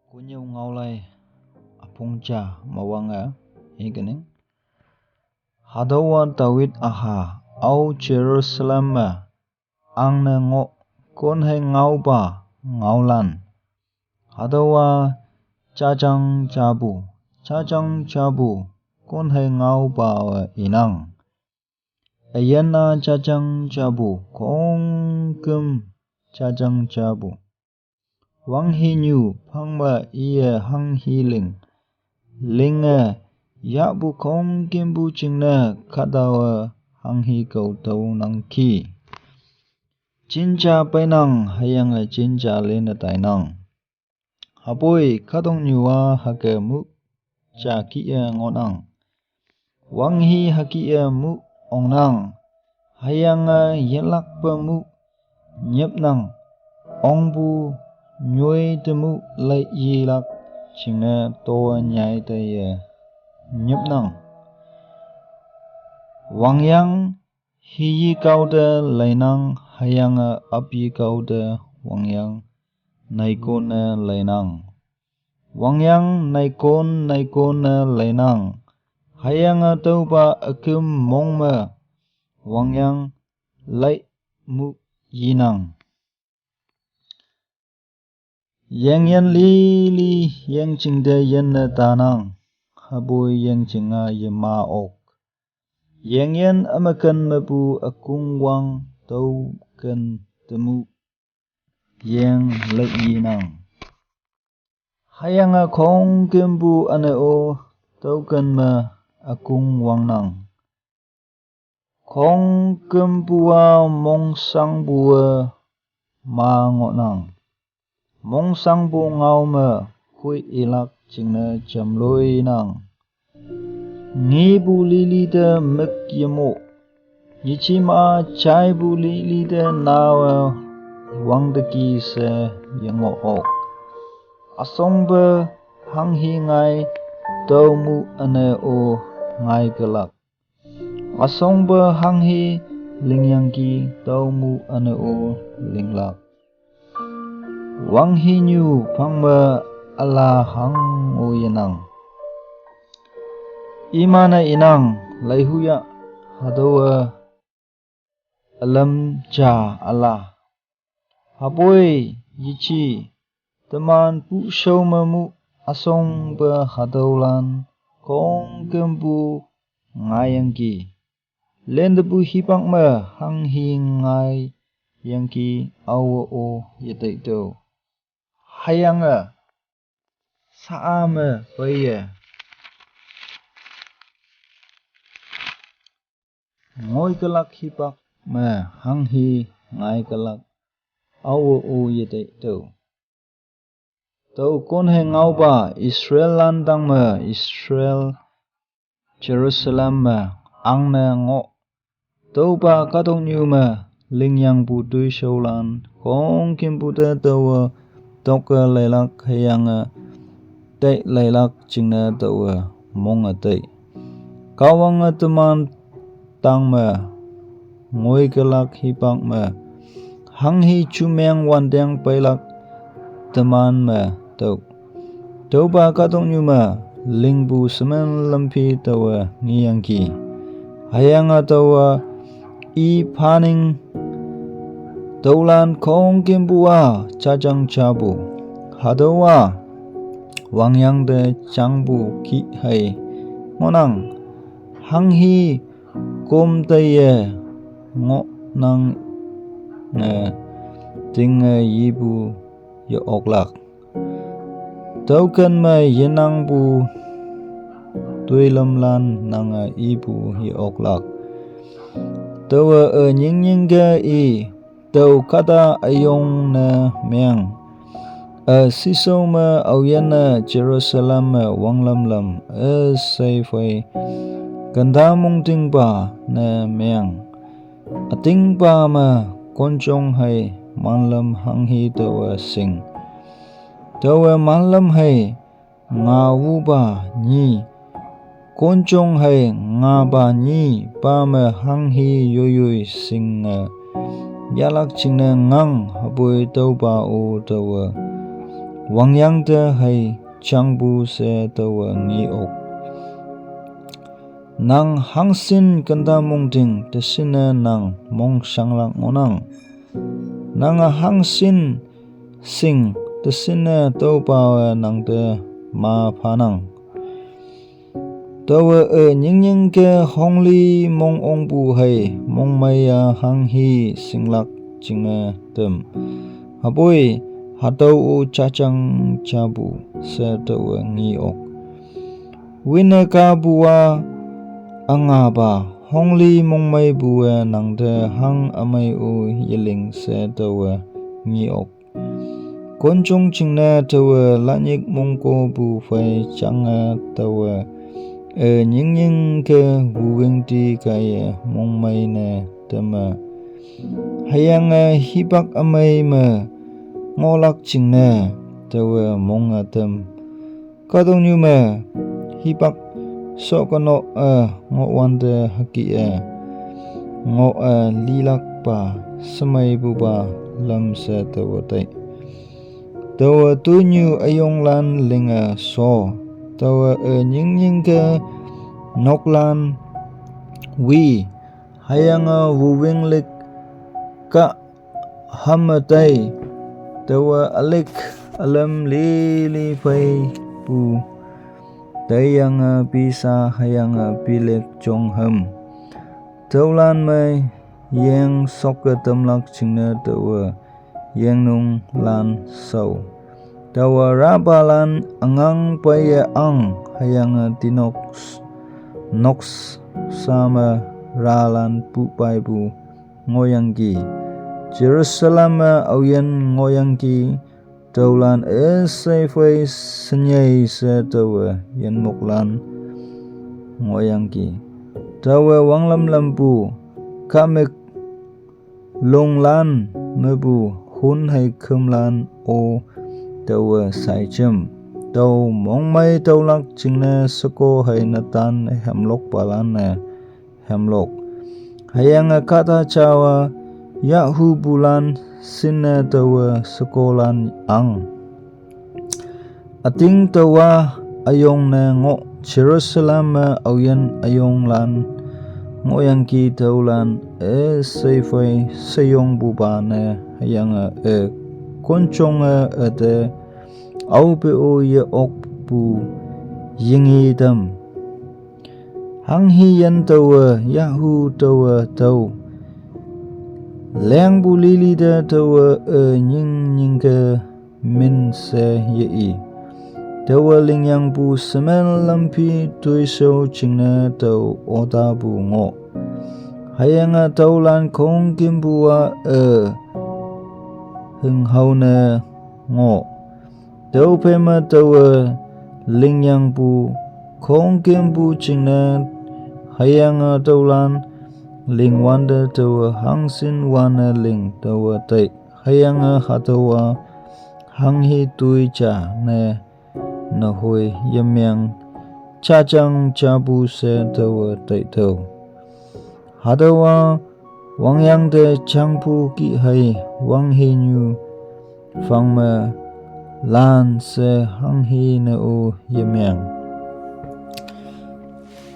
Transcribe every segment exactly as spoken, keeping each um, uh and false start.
Kunyau ngaolai apung ja mawang a, hikening. Hatüowa David-a ha, ao Jerusalem me, angne ngoh, konhei ngaopa ngaolan. Hatüowa jajang japu, jajang japu, konhei ngaopa-e inang. Üyin-a jajang japu, khongküm jajang japu. Wanghinyu phangme iye hanghi ling. Linge yahpu khongkümpu jingne kahtawe hanghi kao tüo nangki. Jinja peinang hüyange jinja lene tainang. Hüpoi kahtoknyu-a hüke mu ja kih-e ngohnang. Wanghi hükih-e mu ongnang, hüyange yelakpe mu nyüpnang, ongpu nyoi te mu lai yelak jingne towe nyai te ye nyüpnang. Wangyang hiyi kao te leinang, hüyange apyi kao te wangyang naikon ne leinang. Wangyang naikon naikon ne leinang, hüyange tüopa üküm mong me wangyang lai mu yinang. Yengyin lili yengching te yinne tanang, hüpoi yengching-a yema ok. Yengyin ümeken mepu ükongwang tüoken te mu yeng lai yinang. Hüyange khongkümpu üne-o tüoken me ükongwangnang. Khongkümpu-a mongsangpu-e ma ngohnang. Mongsangpu ngao me khoi ilak jingne jamloinang. Ngepu lili te mük yemo, yejema jaipu lili te naowe wangteki she yengoh ok. Üsongpe hanghi ngai tüo mu üne-o ngai kelak. Üsongpe hanghi lingyangki tüo mu üne-o linglak. Wanghinyu phangme üla hang-o yenang. Iman-e inang, laihu ya, hatüowe ülam ja üla. Hüpoi yeji, teman pushao me mu üsongpe hatüolan khongkümpu ngaiyangki. Lentepu hipak me hanghi ngaiyangki, aowe-o yeteitüoh. Hüyange sa-a me peiye ngoikelak hipak me hanghi ngaikelak, aowe-o yeteitüoh. Tüo konhei ngaopa Israellan tangme Israel Jerusalem me angne ngoh. Tüopa kahtoknyu me lingyangpu toishaolan khongkümpu te taowe toke leilak hüyange tei leilak jingne taowe monge tei. Kahwange teman tangme ngoikelak hipak me hanghi jumeng wanteng peilak teman me tüo. Tüopa kahtoknyu me lingpu shemen lamphi taowe ngeyangki. Hüyange taowe i phaning tüolan khongkümpu-a jajang japu. Hatüowa wangyang te jangpu kih hei ngohnang, hanghi kom teiye ngohnang ne tinge yipu ye-oklak. Tüoken me yenangpu toilamlan nange ipu ye-oklak. Taowe-e nyingnyingke i, tüo kahta üyong ne meng. E, shishao me aoyinne Jerusalem me wanglamlam, üshei phei kenta mongtingpa ne meng. Ütingpa me konjong hei manlam hanghi taowe shing. Taowe manlam hei ngawupa nyi. Konjong hei ngapa nyi, pa me hanghi yoiyoi shinge yahlak jingne ngang, hüpoi tüopa-o taowe wangyangte hei jangpu she taowe nge ok. Nang hangshin kenta mongting te shinne nang mongshanglak ngohnang. Nange hangshin shing te shinne tüopawe nangte ma phanang. Taowe-e nyingnyingke hongli mong ongpu hei mongmeiya hanghi shinglak jingne tem. Hüpoi hatüo-o jajang japu she taowe nge ok. Winne kapu-a angapa hongli mongmeipu-e nangte hang ümei-o yeling she taowe nge ok. Konjong jingne taowe lanyik mongkopu phei jange taowe, e, nyingnyingke wuwüngti kaiye mongmeine teme. Hüyange hipak ümei me ngohlak jingne taowe monge tem. Kahtoknyu me hipak shokono-e ngohwante hüke-e ngoh-e lilakpa shemeipupa lam she taowe tai. Taowe toinyu üyonglan linge sho. Taowe-e nyingnyingke noklan wi. Hüyange wuwünglik kah hamme tai. Taowe ülick ülüm lili pheipu. Taiyange pisa hüyange pilick jonghem. Tüolan me yeng shokke tamlak jingne taowe yengnunglan shao. Taowe rapalan üngang peiye ang hüyange tinok noksa me ralan pu peipu ngohyangki. Jerusalem me aoyin ngohyangki, tüolan üshei phei shenyei she taowe yinmoklan ngohyangki. Taowe wanglam lampu kahmük longlan mepu hon hei khümlan-o taowe shaijem. Tüo mongmei tüolak jingne sheko hei netan hemlokpalan-e hemlok. Hüyange kahta jawa yahhupulan shinne taowe shekolan ang. Üting taowa üyongne ngoh Jerusalem me aoyin üyonglan ngohyangki tüolan üshei phei sheyongpupa ne hüyange e konjonge üte aope-o ye-okpu yinge tam. Hanghi yin taowe yahhu taowe tüo lengpu lili te taowe-e nyingnyingke min she ye-i. Taowe lingyangpu shemen lamphi toishao jingne tao otapu ngoh. Hüyange tüolan khongkümpu-a-e hünghao ne ngoh. Tüophei me taowe lingyangpu khongkümpu jingne hüyange tüolan lingwante taowe hangshin wanne ling taowe tai. Hüyange hatüowa hanghi toi ja ne nehoi yemeng jajang japu she taowe taitüoh. Hatüowa wangyangte jangpu kih hei wanghinyu phang me lan she hanghi ne-o yemeng.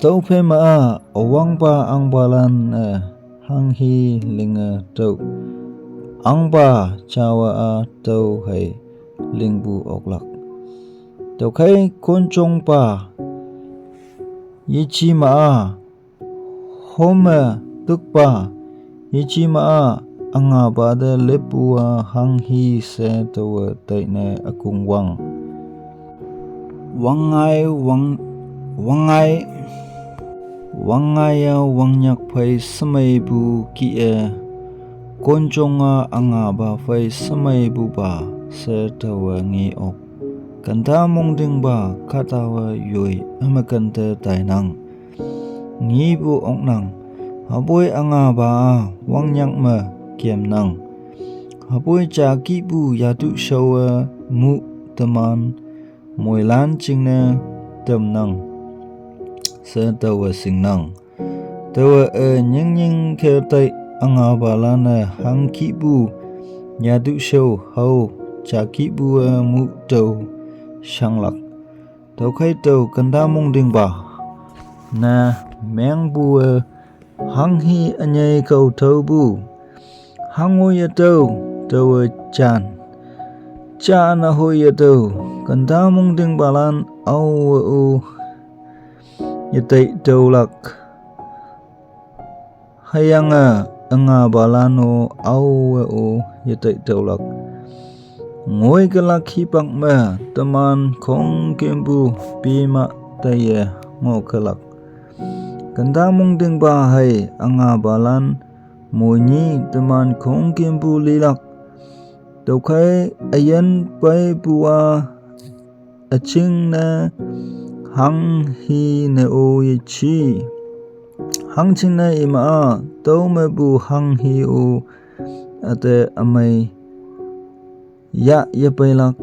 Tüophei me-a üwangpa ahngpalan-e hanghi linge tüoh. Ahngpa jawa-a tüo hei lingpu oklak. Tüokhei konjongpa yeji ma-a home tükpa yeji ma-a üngapa te leppu-a hanghi she taowe taine ükongwang. Wangngai wang, wangngai, wangngai-a wangnyak phei shemeipu kih-e konjong-a üngapa phei shemeipupa she taowe nge ok. Kenta mongtingpa kahtawe yoi ümeken te tainang. Ngepu oknang, hüpoi üngapa-a wangnyak me kemnang. Hüpoi ja kihpu yatu shaowe mu teman moilan jingne tamnang she taowe shingnang. Taowe-e nyingnyingke tai üngapa lan-e hangkihpu yatu shao hao jakihpu-e muhtüo shanglak. Tüokhei tao kanda mongtingpa ne mengpu-e hanghi ünyei kao tüopu, hango yetüo, taowe jan, ja nehoi yetüo, kanda mongtingpalan aowe-o yetei tüolak. Hüyange üngapalan-o aowe-o yetei tüolak. Ngoikelak hipak me teman khongkümpu pima taiye ngohkelak. Kanda mongtingpa hei üngapalan moini teman khongkümpu lilak. Tüokhei üyin peipu-a üjingne hanghi ne-o yeji. Hangjingne ima-a tüo mepu hanghi-o üte ümei yah yepeilak.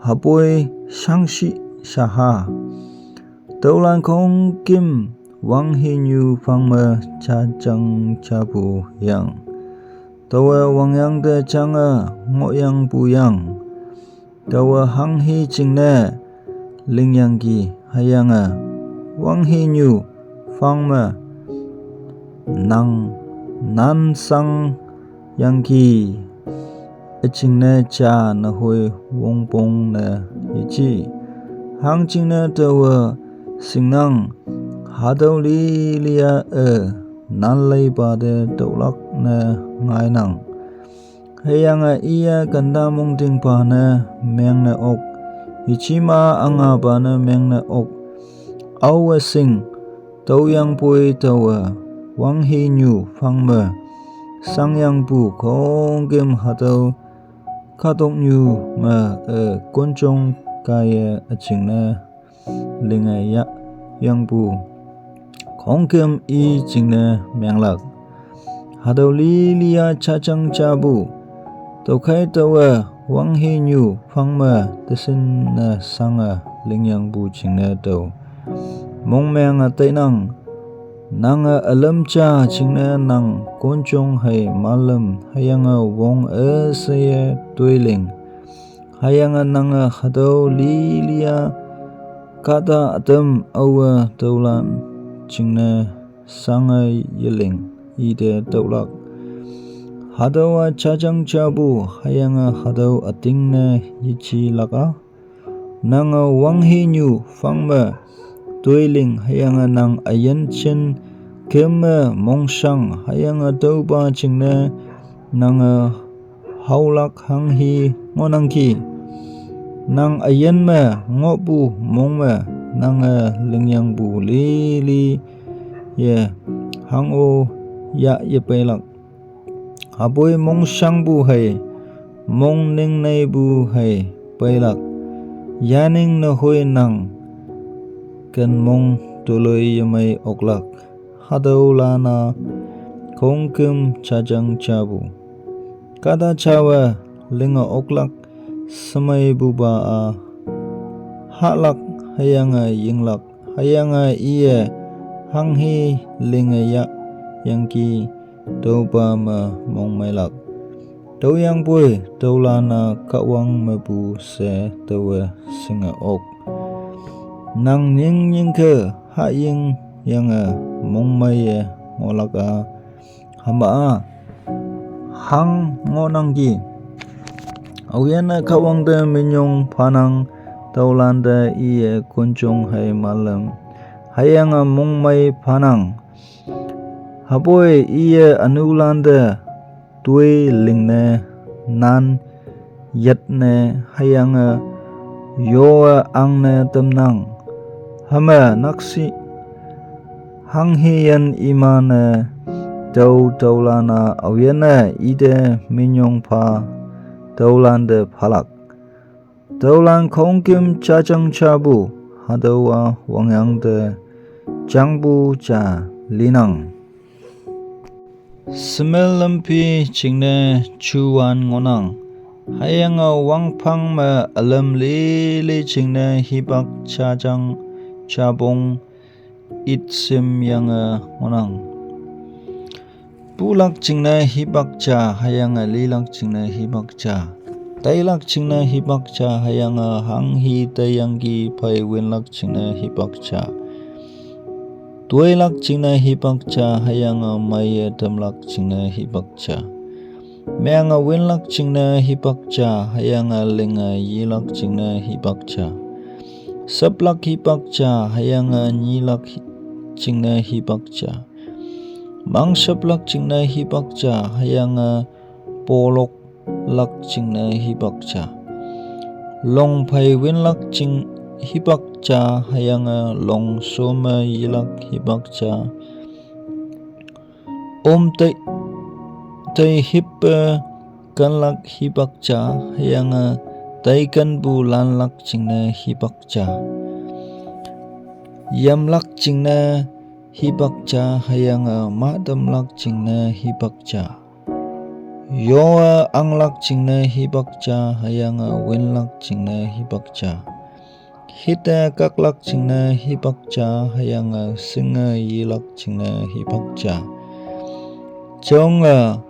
Hüpoi shangshih shaha, tüolan khongküm wanghinyu phang me jajang japu yang. Taowe wangyang te jange ngohyangpu yang. Taowe hanghi jingne lingyangki hüyange wanghinyu phang me nang nan sang yangki. Üjingne ja nehoi wongpong ne yeji. Hangjingne taowe shingnang, hatüo lili-a-e nan leipa te tüolak ne ngainang. Hüyange iye kanda mongtingpa ne mengne ok, yejema üngapa ne mengne ok. Aowe shing, tüoyangpoi taowe wanghinyu phang me shangyangpu khongküm hatüo kahtoknyu me-e konjong kaiye üjingne linge yahyangpu khongküm i jingne menglak. Hatüo lili-a jajang japu, tüokhei taowe wanghinyu phang me teshinne shange lingyangpu jingne tüo mongmenge tainang. Nange ülam ja jingne nang konjong hei malüm hüyange wong üsheiye toiling. Hüyange nange hatüo lili-a kahta ütam aowe tüolan jingne shange yeling ite tüolak. Hatüowa jajang japu hüyange hatüo ütingne yejilak-a, nange wanghinyu phang me toiling hüyange nang üyin jin küm me mongshang hüyange tüopa jingne nange haolak hanghi ngohnangki. Nang üyin me ngohpu mong me nange lingyangpu lili ye hango yah yepeilak. Hüpoi mongshangpu hei, mongning neipu hei peilak. Yaning nehoi nang ken mong toloi yemei oklak. Hatüolan-a khongküm jajang japu, kahta jawe linge oklak, shemeipupa-a hahlak hüyange yinglak. Hüyange iye hanghi linge yahyangki tüopa me mongmeilak. Tüoyangpoi tüolan-a Kahwang mepu she taowe shinge ok. Nang nying nyingke hahying yange mongmeiye ngohlak-a, hüma-a hang ngohnangki. Aoyinne Kahwang te minyong phanang, tüolante iye konjong hei malüm hüyange mongmei phanang. Hüpoi iye ünulante toi lingne, nan yetne hüyange yowe angne tamnang. Hüme nakshih hanghiyin imane tüo tüolan-a aoyinne ite minyong pha tüolante phalak. Tüolan khongküm jajang japu, hatüowa wangyang te jangpu ja linang. Shemel lümphi jingne juwan ngohnang, hüyange wangphang me ülam lili jingne hipak jajang japong itshim yange ngohnang. Pulak jingne hipak ja hüyange lilak jingne hipak ja. Tailak jingne hipak ja hüyange hanghi taiyangki phei winlak jingne hipak ja. Toilak jingne hipak ja hüyange meiye tamlak jingne hipak ja. Menge winlak jingne hipak ja hüyange linge yelak jingne hipak ja. Saplak hipak ja hüyange nyilak hi-, jingne hipak ja. Mang saplak jingne hipak ja hüyange polok lak jingne hipak ja. Long phei winlak jing hipak ja hüyange long some yelak hipak ja. Om tei, tei hippe kanlak hipak ja hüyange tei kanpu lanlak jingne hipak ja. Yamlak jingne hipak ja hüyange mahtamlak jingne hipak ja. Yoe anglak jingne hipak ja hüyange winlak jingne hipak ja. Hitte kaklak jingne hipak ja hüyange shinge yelak jingne hipak ja. Jonge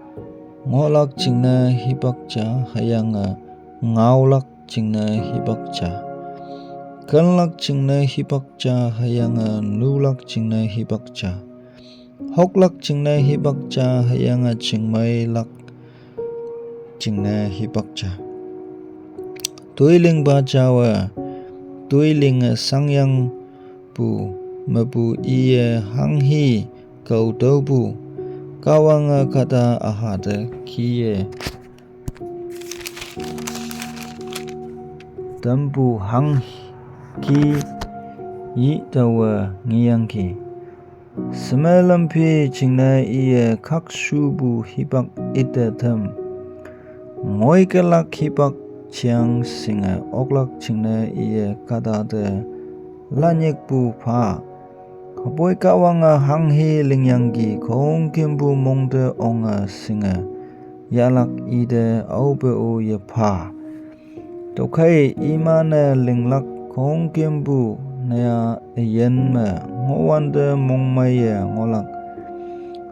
ngohlak jingne hipak ja hüyange ngaolak jingne hipak ja. Kanlak jingne hipak ja hüyange nulak jingne hipak ja. Hoklak jingne hipak ja hüyange chingmeilak jingne hipak ja. Toilingpa jawe, toilinge shangyangpu mepu iye hanghi kao tüopu, Kahwange kahta üha te kih-e tampu hanghi yih taowe ngeyangki. Sheme lamphi jingne iye khakshupu hipak ite tam. Ngoikelak hipak jeang shinge oklak jingne iye kahta te lanyikpu pha. Hüpoi Kahwange hanghi lingyangki khongkümpu mong te onge shinge yahlak ite aope-o yepha. Tüokhei iman-e linglak khongkümpu ne-a üyin me ngohwante mongmeiye ngohlak.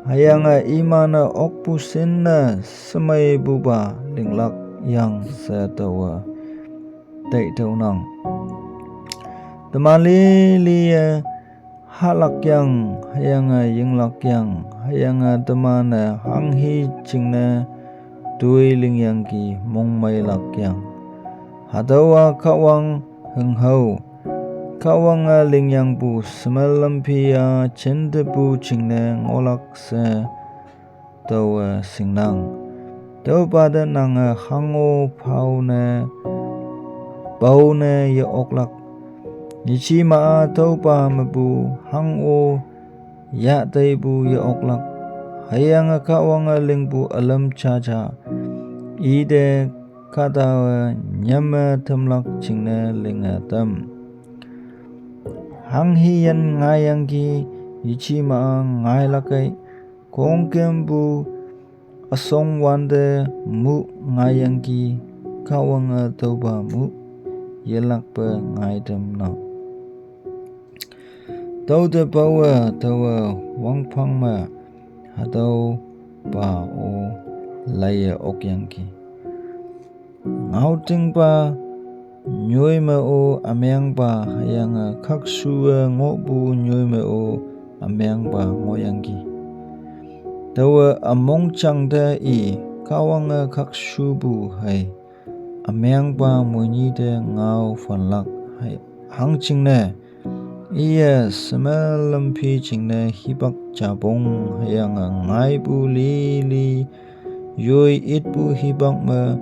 Hüyange iman-e okpu shinne shemeipupa linglak yang she taowe taitüonang. Teman liliye hahlak yang hüyange yinglak yang hüyange teman-e hanghi jingne toi lingyangki mongmeilak yang. Hatüowa Kahwang hünghao. Kahwange lingyangpu sheme lamphi-a jintepu jingne ngohlak she taowe shingnang. Tüopa te nange hango phao ne, pao ne ye-oklak. Yejema-a tüopa mepu hango yahteipu ye-oklak. Hüyange Kahwange lingpu ülam jaja ite kahtawe nyamme tamlak jingne linge tam. Hanghi yin ngaiyangki yejema-a ngailakei, khongkümpu üsong wante mu ngaiyangki Kahwange tüopa mu yelakpe ngaitamnang. Tüote paowe taowe wangphang me hatüopa-o laiye okyangki. Ngaotingpa nyoi me-o ümengpa hüyange khakshuwe ngohpu nyoi me-o ümengpa ngohyangki. Taowe ümongjang te i Kahwange khakshupu hei ümengpa moinyi te ngao phanlak hei hangjingne iye sheme lamphi jingne hipak japong hüyange ngaipu lili yoi itpu hipak me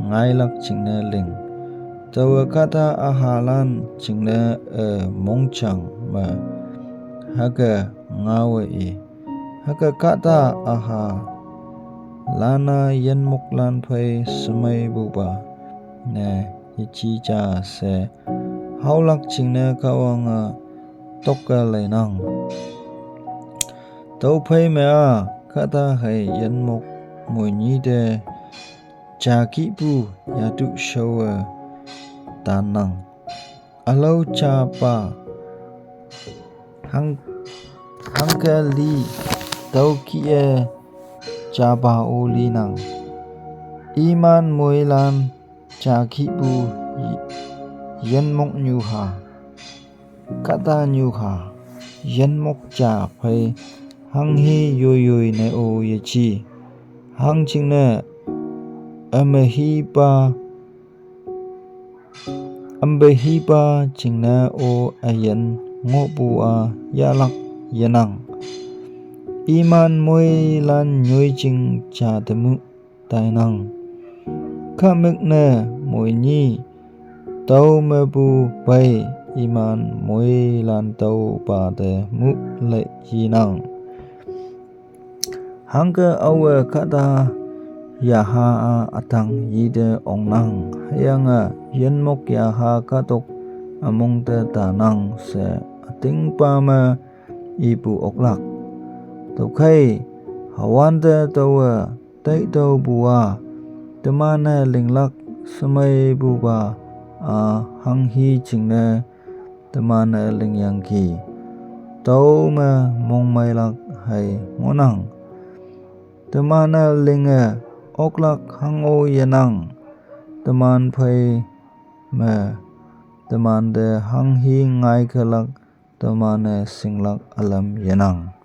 ngailak jingne ling. Taowe kahta ühalan jingne-e mongjang me hüke ngaowe i. Hüke kahta ühalan-a yinmoklan phei shemeipupa ne yeji ja she haolak jingne Kahwange tokke leinang. Tüophei me-a kahta hei yinmok moinyi te jakihpu yatu shaowe tannang. Ülao japa hang, hangke li tüokih-e japa-o linang. Iman moilan jakhipu yenmok nyuha, kahtanyuha, yenmok ja phei hanghi yoiyoi ne-o yeji. Hangjingne ümehipa, ümpehipa jingne-o üyin ngohpu-a yahlak yenang. Iman moilan nyoijing ja temu tainang. Kahmükne moini tüo mepu pei iman moilan tüopa te mu lei yinang. Hangke aowe kahta yaha-a ütang yite ongnang, hüyange yenmok yaha kahtok ümong te tanang she ütingpa me ipu oklak. Tüokhei, hüwante taowe taitüopu-a, teman-e linglak shemeipupa-a hanghi jingne teman-e lingyangki. Tüome mongmeilak hei ngohnang. Teman-e linge oklak hango yenang. Teman phei me temante hanghi ngaikülak teman-e shinglak ülam yenang.